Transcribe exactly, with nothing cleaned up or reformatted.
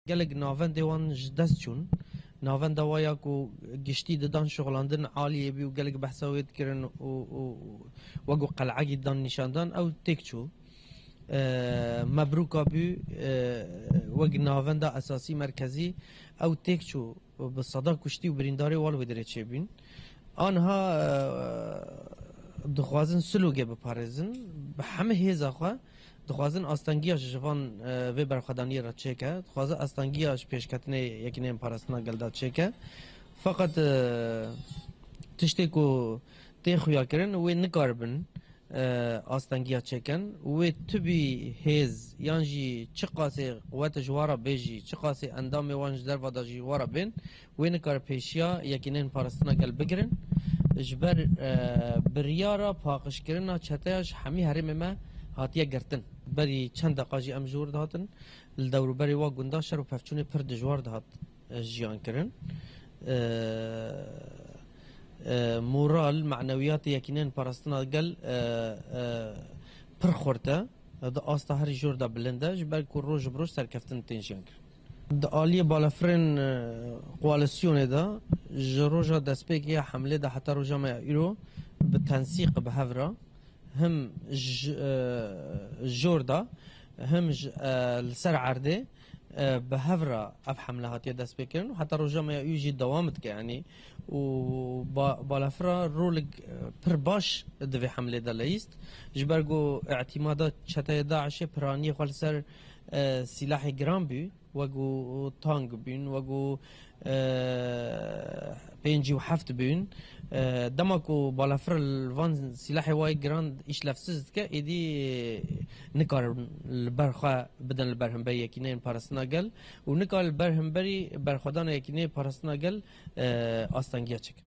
Gelek navendê wan ji dest çûn. Navenda wa ya ku giştî didan şixulandin aliyê bî û gelek behsa wê dikirin û, û, û wek ku qel'egî didan nîşandan, ew têk çû. E, Mebrûka bû, e, wek navenda esasî merkezî, ew têk çû. Bi seda kuştî û birîndarê wan wê dirê çêbûn. Anha, e, dixwazin silogê biparêzin. Bi hemî hêza xwe dixwazin astengiya ji van, e, vê berxwedaniyê re çêke. Dixwaze astengiya ji pêşketinê Yekîneyên Parastina Gel de çêke. Feqet, e, tiştê ku tê xuya kirin, wê nikaribin, e, astengiya çêkin. Wê tubî hêz yan jî çiqasê quwet ji wa re bê jî, çiqasê endamê wan ji derva de jî wa re bên, wê nikare pêşiya Yekîneyên Parastina Gel bigirin. Ji ber, e, biryara paqijkirina çeteya ji hemî herêmê me hatiye girtin. Berî çend deqa jî em ji wir dihatin, li dewrûberê wa gunda şer û pevçûnê pir dijwar dihat, e, jiyan kirin. E, e, moral, manewiyatê Yekîneyên Parastina Gel, e, e, pir xurt e. Di asta herî jor de bilind e, ji ber ku roj bi roj serkeftin tên jiyan kirin. Di aliyê balafirên, e, koalîsyonê de ji roja destpêkê ya hemlê de heta roja me ya îro bi tensîq bi hev re him ji, e, jor de, him ji, e, li ser erdê, e, bi hev re ev hemle hatiye destpêkirin û heta roja me ya îro jî dewam dike, yanî û ba-, balafira rolek, e, pir baş di vê hemlê de leyîst. Ji ber ku îtîmada çeteyê DAIŞê piraniyê xwe li ser, e, sîlahê giran bû, wek û tank bûn, wek û, e, pêncî û heft bûn. E, dema ku balafir li van sîlahê wayê giran îşlevsiz dike, êdî nikarin li ber xwe bidin li ber hemberî Yekîneyên Parastina Gel û nikare li ber hemberî berxwedana Yekîneyên Parastina Gel, e, astengiya çêke.